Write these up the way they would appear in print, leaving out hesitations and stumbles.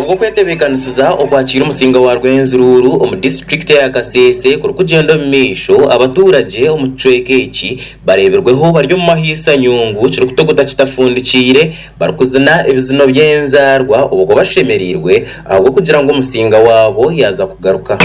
Obwo okwetebeekanisiza okwakiira omusinga wa Rwenzururu omu disiturikiti eya Kasese kurikugyenda omu maisho, abaturagye omu kicweka eki bareebirweho bari omu mahaisa nyungu kirikutogota kitafundikiire barikuzina ebizino by'enzaarwa obwo bashemereirwe ahabw'okugira ngu omusinga waabo yaaza kugaruka.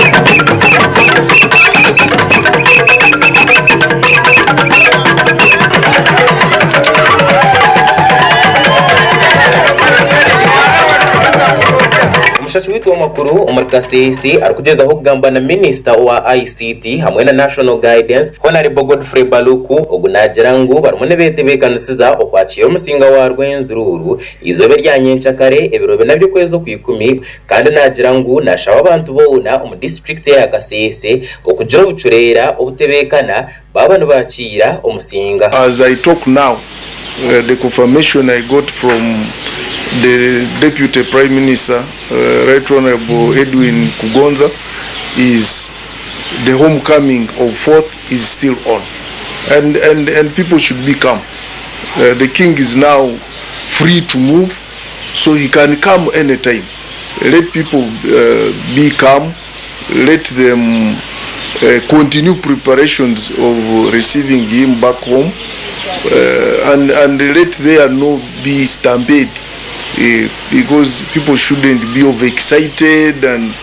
Omushaki waitu w'amakuru omuri Kasese arikugyezaho kugamba na minisita owa ICT hamwe na National Guidance, Honarebo Godfrey Baluku, ogu naagira ngu barimu nibetebeekanisiza okwakiira omusinga wa Rwenzururu eizooba erya nyenkyakare ebiro bina by'okwezi okwikumi kandi naagira ngu naashaba abantu boona omu disiturikiti eya Kasese okugira obucureera obutebeekana baaba nibaakiira omusinga. As I talk now, the confirmation I got from the Deputy Prime Minister, Right Honourable Edwin Kugonza, is the homecoming of fourth is still on and, and, and people should be calm. The king is now free to move so he can come anytime. Let people be calm, let them continue preparations of receiving him back home and, and let there no be stampede because people shouldn't be overexcited and,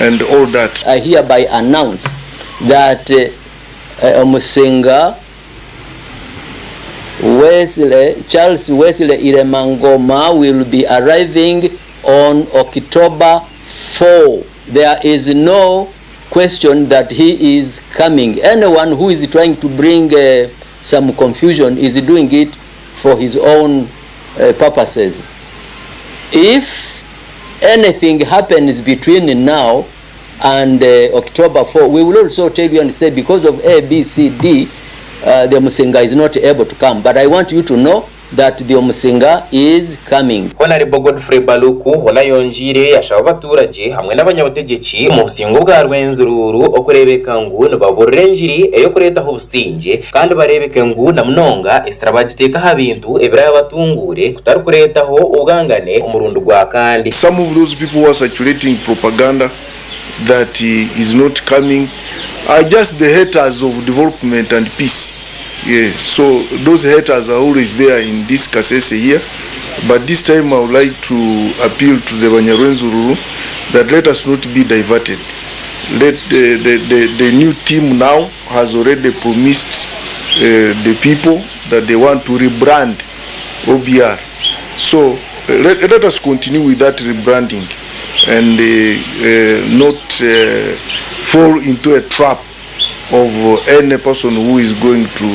and all that. I hereby announce that Omusinga Wesley, Charles Wesley Iremangoma will be arriving on October 4. There is no question that he is coming. Anyone who is trying to bring some confusion is doing it for his own purposes. If anything happens between now and October 4, we will also tell you and say because of A, B, C, D, the Omusinga is not able to come. But I want you to know that the Omusinga is coming. Honarebo Godfrey Baluku hoona ayongiire yashaba abaturagye hamwe n'abanyabutegyeki omu businge obwa Rwenzururu okureebeka ngu nibaburira engiri ey'okureetaho obusingye kandi bareebeke ngu na munonga esira bagiteeka aha bintu ebiraabatunguure kutari kureetaho obwangane omurundi gwa kandi. Some of those people who are circulating propaganda that is not coming are just the haters of development and peace. Yeah, so those haters are always there in this Kasese here. But this time I would like to appeal to the Banyarwenzururu that let us not be diverted. Let the, the, the, the new team now has already promised the people that they want to rebrand OBR. So let, let us continue with that rebranding and not fall into a trap of any person who is going to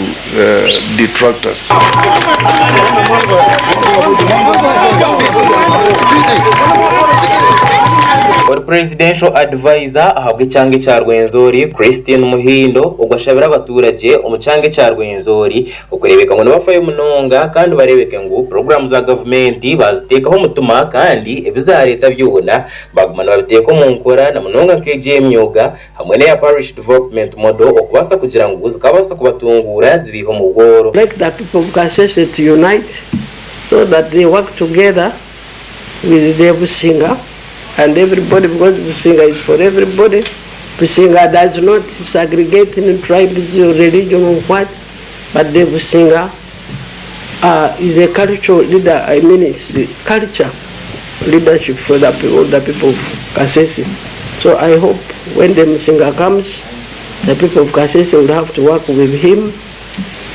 detract us. Ori Presidential Advisor ahabw'ekyanga ekya Rwenzori, Christine Muhindo ogwo ashabire abaturagye omu kyanga ekya Rwenzori okureebeka ngu nibafayo munonga kandi bareebeke ngu puroguraamu za gavumenti baaziteekaho omutima kandi ebi zaareeta byona baguma nibabiteeka omu nkora na munonga nk'egi ey'emyoga hamwe n'eya Parish Development Model okubaasa kugira ngu zikabaasa kubatunguura zibiihe omu bworo. Like the people of Kasese to unite so that they work together with the Businga and everybody because Businga is for everybody. Businga does not segregate in tribes or religion or what, but the Businga is a cultural leader, I mean it's culture leadership for the people, the people of Kasese. So I hope when the Musinga comes, the people of Kasese will have to work with him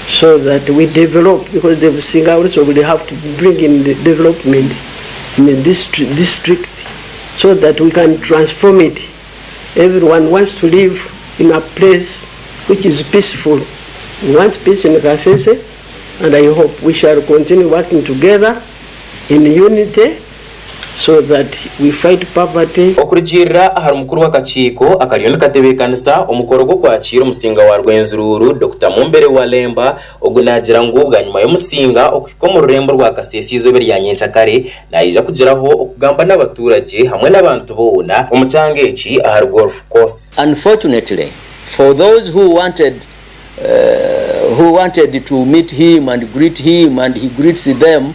so that we develop, because the Musinga also will have to bring in the development in the district so that we can transform it. Everyone wants to live in a place which is peaceful. We want peace in Kasese, and I hope we shall continue working together in unity so that we fight poverty. Okurugiirira ahari mukuru w'akakiiko akariyo nikatebeekanisa omukoro gw'okwakiira omusinga wa Rwenzururu, Dokita Mumbere Walemba, ogu naagira ngu bwanyima y'omusinga okuhika omu rurembo rwa Kasese eizooba erya nyenkyakare, naija kugiraho okugamba n'abaturagye hamwe n'abantu boona omu kyanga eki ahari Golf Course. Unfortunately for those who wanted who wanted to meet him and greet him and he greets them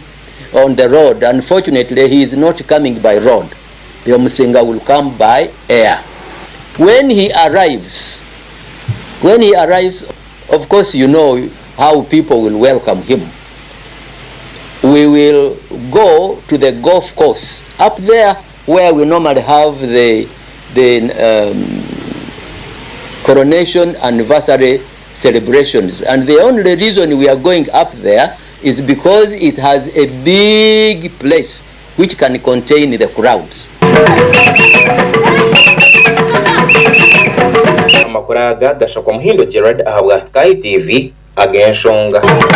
on the road, unfortunately he is not coming by road. The Omusinga will come by air. When he arrives, when he arrives, of course you know how people will welcome him. We will go to the golf course up there where we normally have the coronation anniversary celebrations. And the only reason we are going up there is because it has a big place which can contain the crowds. Amakuru aga gashakwa Muhindo Gerard ahabwa Sky TV ag'enshonga.